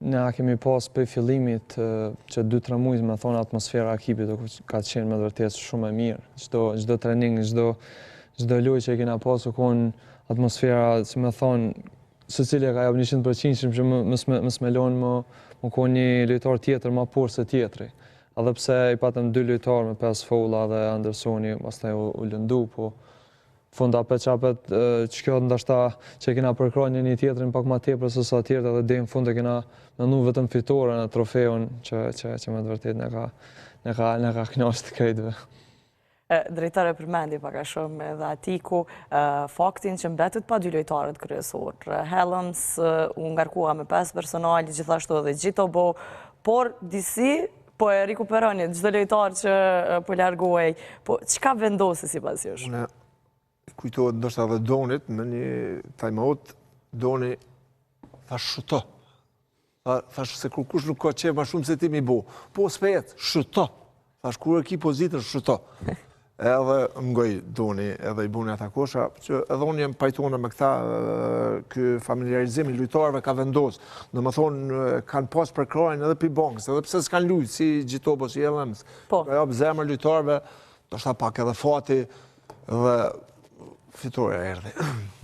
Na kemi pas prej fillimit që 2-3 muaj, me thonë, atmosfera e ekipit ka qenë me të vërtetë shumë e mirë. Çdo çdo trening, çdo çdo lojë që e kena pas u kon atmosfera, si me thonë, secili e ka jap 100% që mos me mos me lon më më kon një lojtar tjetër ma poshtë se tjetri. Edhe pse i patëm dy lojtarë me 5 faulla dhe Andersoni pastaj u, u lëndu, po fund apet që apet që kjo ndoshta që e kena përkrah njëni tjetrin pak ma tepër se sa tjerët edhe deri në fund e kena mendu vetëm fitoren e trofeun që, që, që me të vërtetë na ka, na ka, na ka knaqë të krejtve. Drejtor e përmendi pak a shumë edhe Atiku, faktin që mbetët pa dy lojtarët kryesor. Hellams u ngarkua me 5 personal, gjithashtu edhe Gjitobo, por disi po e rikuperonit çdo lojtar që po largohej. Po çka vendosi sipas jush? Unë kujtohet ndoshta edhe Donit në një time out, Doni tha shuto. Tha, thash se kurkush nuk ka qef ma shumë se ti mi bo. Po, s'pet, shuto. Thash, kur e ki pozitën, shuto. Edhe më ngoj Doni, edhe i buni ata kosha, që edhe unë jem pajtone me këta, ky familiarizim i lujtarëve ka vendosë. Domethonë, kanë pas përkrahjen edhe pi bankës, edhe pse s'kanë lujtë, si Gjitobo, si Hellams. Po. Ka jap zemër lujtarëve, ndoshta pak edhe fati, dhe fitorja erdhi.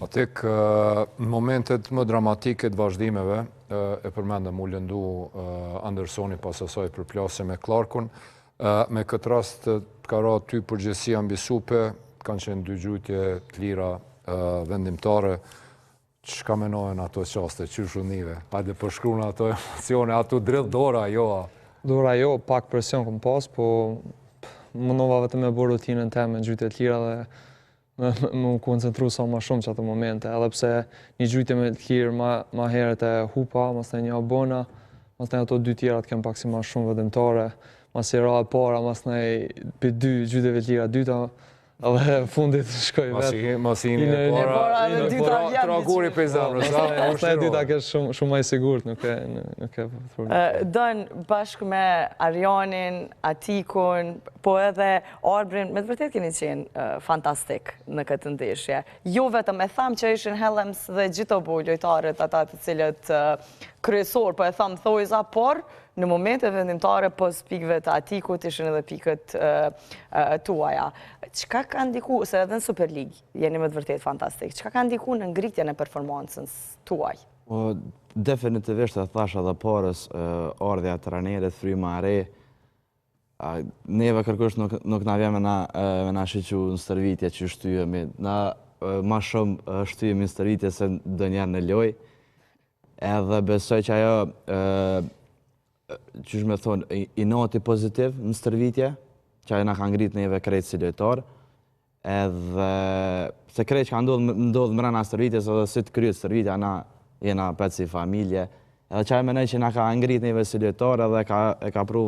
Atik, në momentet më dramatike të vazhdimeve, e përmendëm u lëndu Andersoni pas asaj përplasje me Clarkun, me këtë rast të ka ra ty përgjegjësia mbi supe, kanë qenë dy gjujtje të lira vendimtare, Çka menoje në ato çaste, qysh u nive? Hajde përshkruna ato emocione, a t'u dridh dora, jo a? Dora jo, pak presion kom pas, po mundova vetëm me bo rutinën teme në gjujtje të lira dhe me, me u koncentru sa ma shumë që ato momente, edhe pse një gjujtje me të lirë ma, ma herët e hupa, masnej një bona, masnej ato dy tjerat kem pak si ma shumë vendimtare, masi ra e para, masnej pi dy gjujtjeve të lira dyta, Dhe fundit shkoj vetë. Masi një e para, e dyta vjen. Tra guri prej zemrës, a? Pastaj e dyta ke shumë shumë më i sigurt, nuk e nuk e problem. Don bashkë me Arianin, Atikun, po edhe Arbrin, me të vërtetë keni qenë fantastik në këtë ndeshje. Jo vetëm e tham që ishin Hellams dhe Gjitobo lojtarët ata të cilët kryesor, po e tham thojza, por në momente vendimtare pos pikëve të Atikut ishin edhe pikët tuaja. Çka ka ndiku, se edhe në Superligë jeni me të vërtetë fantastik, çka ka ndiku në ngritjen e performancës tuaj? Po, definitivisht e thash edhe parës, ardhja e trajnerit, fryma e re, neve kërkush nuk, nuk na vjen me na, me na shiqu në stërvitje që shtyhemi, na ma shumë shtyhemi në stërvitje se ndonjëherë në lojë, Edhe besoj që ajo, qysh me thonë, inati pozitiv në stërvitje, që ajo na ka ngrit neve krejt si lojtar, edhe se krejt që ka ndodhë, ndodhë mrena stërvitjes edhe si të kryet stërvitja, na jena pet si familje, edhe që ajo menoj që na ka ngrit neve si lojtar edhe ka, e ka pru.